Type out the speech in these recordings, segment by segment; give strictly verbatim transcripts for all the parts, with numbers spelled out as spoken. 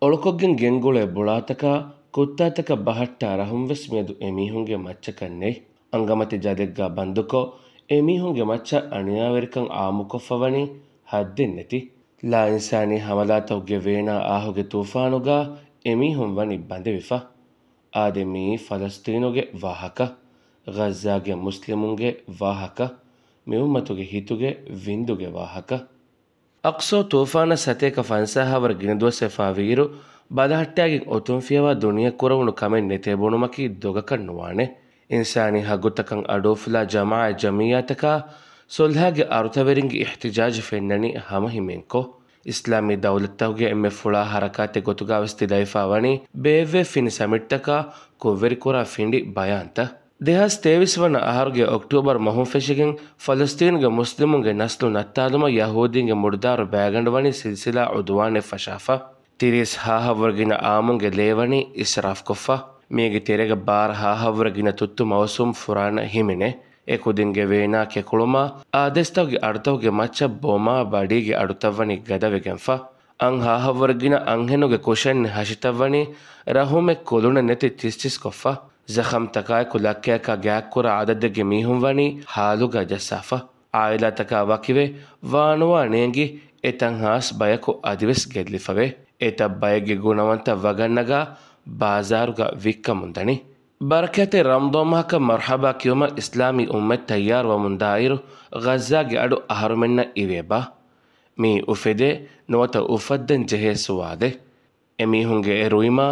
އޮޅުކޮށްގެން ގެންގުޅޭ ބުޅާތަކާ، ކުއްތާތަކަށް ބަހައްޓާ ރަހުން ވެސް މިއަދު އެމީހުންގެ މައްޗަކަށް ނެތް. އަނގަމަތި ޖަލެއްގާ ބަންދުކޮށް، އެމީހުންގެ މައްޗަށް އަނިޔާވެރިކަން އާއްމުކޮށްފަ ވަނީ ހައްދެއްނެތި. ލާއިންސާނީ ހަމަލާތަކުގެ ވޭނާ އާހުގެ ތޫފާނުގާ އެމީހުން ވަނީ ބަނދެވިފަ. އާދެ، މިއީ ފަލަސްތީނުގެ ވާހަކަ، ޣައްޒާގެ މުސްލިމުންގެ ވާހަކަ، މި އުއްމަތުގެ ހިތުގެ ވިންދުގެ ވާހަކަ. އަޤްޞާ ޠޫފާނަށް ސަތޭކަ ފަންސާހަ ވަރަށް ގިނަ ދުވަސް ވެފައިވިއިރު، ބަލަހައްޓާގެން އޮތުންފިޔަވާ ދުނިޔެ ކުރެވުނު ކަމެއް ނެތޭ ބުނުމަކީ ދޮގަކަށް ނުވާނެ. އިންސާނީ ހައްގުތަކަށް އަޑުއުފުލާ ޖަމާޢަތް ޖަމިއްޔާތަކާ، ޞުލްޙާގެ އަރުތަވެރިންގެ އިޙްތިޖާޖު ފެންނަނީ ހަމަހިމޭންކޮށް. އިސްލާމީ ދައުލަތްތަކުގެ އެންމެ ފުޅާ ޙަރަކާތެއް ގޮތުގާވެސް ތިލައިފާ ވަނީ، ބޭއްވޭ ފިނި ސަމިޓްތަކާ ކުށްވެރިކުރާ ފިނޑި ބަޔާންތައް. ދެހާސް ތޭވީސް ވަނަ އަހަރުގެ އޮކްޓޫބަރު މަހުން ފެށިގެން، ފަލަސްތީނުގެ މުސްލިމުންގެ ނަސްލު ނައްތާލުމަށް ޔަހޫދީންގެ މުޑުދާރު ބައިގަނޑުވަނީ ސިލްސިލާ ޢުދުވާނެއް ފަށާފަ. ތިރީސް ހާހަށްވުރެ ގިނަ އާއްމުންގެ ލޭވަނީ އިސްރާފްކޮށްފަ. މީގެ ތެރޭގަ ބާރަ ހާހަށްވުރެ ގިނަ ތުއްތު މައުސޫމް ފުރާނަ ހިމެނޭ. އެ ކުދިންގެ ވޭނާ ކެކުޅުމާ، އާދޭސްތަކުގެ އަޑުތަކުގެ މައްޗަށް ބޯމާ ބަޑީގެ އަޑުތައްވަނީ ގަދަވެގެންފަ. އަށް ހާހަށްވުރެ ގިނަ އަންހެނުގެ ކުށެއްނެތް ހަށިތައްވަނީ ރަހުމެއް ކުލުނެއް ނެތި ޗިސްޗިސްކޮށްފަ. ޒަޚަމްތަކާއެކު ލައްކަޔަކާ ގާތްކުރާ އަދަދެއްގެ މީހުން ވަނީ ހާލުގަ ޖައްސާފަ. ޢާއިލާތަކާ ވަކިވެ، ވާނުވާ ނޭނގި، އެތަން ހާސް ބަޔަކު އަދިވެސް ގެއްލިފަވޭ. އެތައް ބައެއްގެ ގުނަވަންތައް ވަގަށްނަގާ ބާޒާރުގަ ވިއްކަމުންދަނީ. ބަރަކާތްތެރި ރަމަޟާން މަހަކަށް މަރްޙަބާ ކިޔުމަށް އިސްލާމީ އުއްމަތް ތައްޔާރުވަމުންދާއިރު، ޣައްޒާގެ އަޑު އަހަރުމެންނަށް އިވޭބާ؟ މިއީ އުފެދޭ ނުވަތަ އުފައްދަން ޖެހޭ ސުވާލެއް. އެމީހުންގެ އެ ރުއިމާ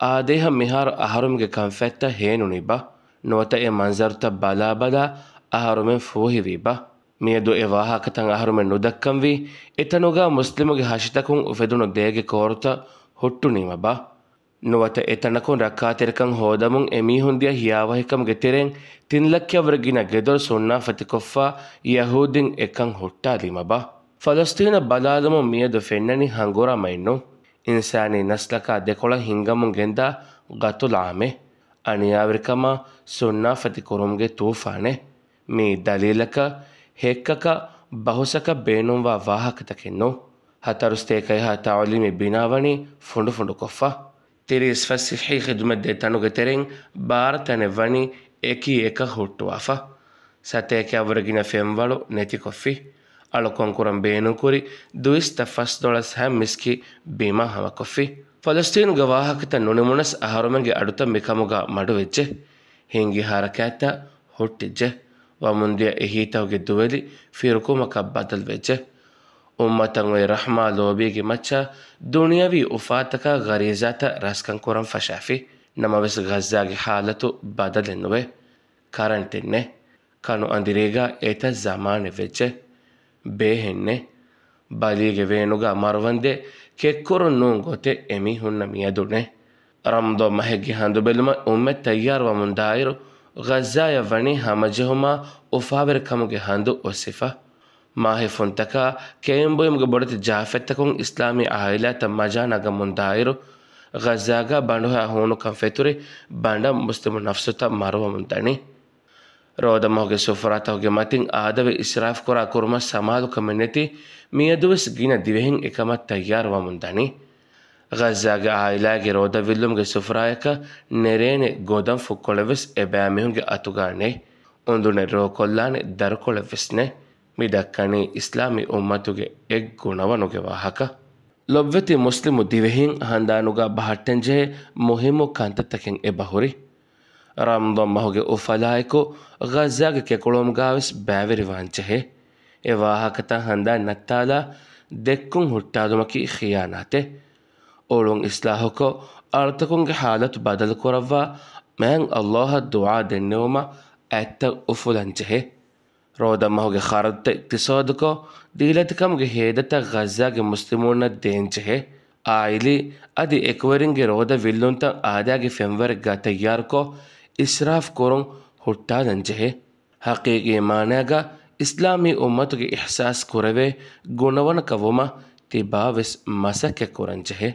އާދޭހަށް މިހާރު އަހަރުމެންގެ ކަންފަތްތައް ހޭނުނީބާ؟ ނުވަތަ އެ މަންޒަރުތައް ބަލާބަލާ އަހަރުމެން ފޫހިވީބާ؟ މިއަދު އެ ވާހަކަތައް އަހަރުމެން ނުދައްކަންވީ، އެތަނުގާ މުސްލިމުގެ ހަށިތަކުން އުފެދުނު ދޭގެ ކޯރުތައް ހުއްޓުނީމަބާ؟ ނުވަތަ އެތަނަކުން ރައްކާތެރިކަން ހޯދަމުން އެމީހުން ދިޔަ ހިޔާވަހިކަމުގެ ތެރެއިން ތިން ލައްކަޔަށްވުރެ ގިނަ ގެދޮރު ސުންނާފަތިކޮށްފާ ޔަހޫދީން އެކަން ހުއްޓާލީމަބާ؟ ފަލަސްތީނަށް ބަލާލުމުން މިއަދު ފެންނަނީ ހަނގުރާމައެއްނޫން. އިންސާނީ ނަސްލަކާ ދެކޮޅަށް ހިންގަމުން ގެންދާ ގަތުލު އާމެއް، އަނިޔާވެރިކަމާ ސުންނާފަތި ކުރުމުގެ ތޫފާނެއް. މީ ދަލީލަކަށް، ހެއްކަކަށް، ބަހުސަކަށް ބޭނުންވާ ވާހަކަތަކެއް ނޫން. ހަތަރު ސަތޭކައެއްހާ ތަޢުލީމީ ބިނާ ވަނީ ފުނޑުފުނޑުކޮށްފަ. ތިރީސް ފަސް ޞިއްޙީ ޚިދުމަތް ދޭ ތަނުގެ ތެރެއިން ބާރަ ތަނެއް ވަނީ އެކީ އެކަށް ހުއްޓުވާފަ. ސަތޭކައަށްވުރެ ގިނަ ފެންވަޅު ނެތިކޮށްފި. އަޅުކަން ކުރަން ބޭނުންކުރި ދުއިސައްތަ ފަސް ދޮޅަސް ހަ މިސްކިތް ބިމާ ހަމަކޮށްފި. ފަލަސްތީނުގެ ވާހަކަތައް ނުނިމުނަސް އަހަރުމެންގެ އަޑުތައް މިކަމުގާ މަޑުވެއްޖެ. ހިންގި ހަރަކާތްތައް ހުއްޓިއްޖެ. ވަމުންދިޔަ އެހީތަކުގެ ދުވެލި ފިރުކުމަކަށް ބަދަލުވެއްޖެ. އުއްމަތަށް އޮތް ރަޙްމާ ލޯބީގެ މައްޗަށް ދުނިޔަވީ އުފާތަކާ ޣަރީޒާތައް ރަސްކަން ކުރަން ފަށާފި. ނަމަވެސް ޣައްޒާގެ ހާލަތު ބަދަލެއް ނުވޭ. ކަރަންޓެއް ނެތް. ކަނު އަނދިރީގާ އެތައް ޒަމާނެއް ވެއްޖެ. ބޭހެއް ނެތް. ބަލީގެ ވޭނުގާ މަރުވަންދެއް ކެއްކުރުން ނޫން ގޮތެއް އެމީހުންނަށް މިއަދު ނެތް. ރަމަޟާން މަހެއްގެ ހަނދު ބެލުމަށް އުއްމަތް ތައްޔާރުވަމުން ދާއިރު، ޣައްޒާޔަށް ވަނީ ހަމަޖެހުމާ އުފާވެރިކަމުގެ ހަނދު އޮއްސިފަ. މާހިފުންތަކާ ކެއިންބުއިމުގެ ބޮޑެތި ޖާފަތްތަކުން އިސްލާމީ އާއިލާތައް މަޖާ ނަގަމުން ދާއިރު، ޣައްޒާގާ ބަނޑުހައި ހޫނުކަން ފެތުރި ބަނޑަށް މުސްލިމު ނަފްސުތައް މަރުވަމުން ދަނީ. ރޯދަމަހުގެ ސުފުރާތަކުގެ މަތިން އާދަވެ އިސްރާފްކުރާ ކުރުމަށް ސަމާލުކަމެއް ނެތި މިއަދުވެސް ގިނަ ދިވެހިން އެކަމަށް ތައްޔާރުވަމުން ދަނީ. ޣައްޒާގެ އާއިލާގެ ރޯދަ ވިއްލުމުގެ ސުފުރާޔަކަށް ނެރޭނެ ގޮދަން ފުއްކޮޅެއްވެސް އެބައިމީހުންގެ އަތުގާ ނެތް. އުނދުނެއް ރޯކޮށްލާނެ ދަރުކޮޅެއްވެސް ނެތް. މި ދައްކަނީ އިސްލާމީ އުއްމަތުގެ އެއް ގުނަވަނުގެ ވާހަކަ. ލޮބްވެތި މުސްލިމު ދިވެހިން ހަނދާނުގާ ބަހައްޓަންޖެހޭ މުހިއްމު ކަންތައްތަކެއް އެބަހުރި. ރަމަޟާން މަހުގެ އުފަލާއެކު ޣައްޒާގެ ކެކުޅުމުގާވެސް ބައިވެރިވާންޖެހޭ. އެ ވާހަކަތައް ހަނދާން ނައްތާލާ ދެއްކުން ހުއްޓާލުމަކީ ޚިޔާނާތެއް. އޮޅުން އިސްލާހުކޮށް، އަޅުތަކުންގެ ޙާލަތު ބަދަލުކުރައްވާ، މާތް ﷲ އަށް ދުޢާ ދެންނެވުމަށް އަތްތައް އުފުލަންޖެހޭ. ރޯދަމަހުގެ ޚަރަދުތައް އިޤްތިޞާދުކޮށް، ދީލަތިކަމުގެ ހޭދަތައް ޣައްޒާގެ މުސްލިމުންނަށް ދޭންޖެހޭ. އާއިލީ އަދި އެކުވެރިންގެ ރޯދަ ވިއްލުންތައް އާދައިގެ ފެންވަރެއްގާ ތައްޔާރުކޮށް، އިސްރާފް ކުރުން ހުއްޓާލަންޖެހޭ. ޙަޤީޤީ މާނާގާ އިސްލާމީ އުއްމަތުގެ އިޙްސާސް ކުރެވޭ ގުނަވަނަކަށް ވުމަށް ތިބާވެސް މަސައްކަތް ކުރަންޖެހޭ.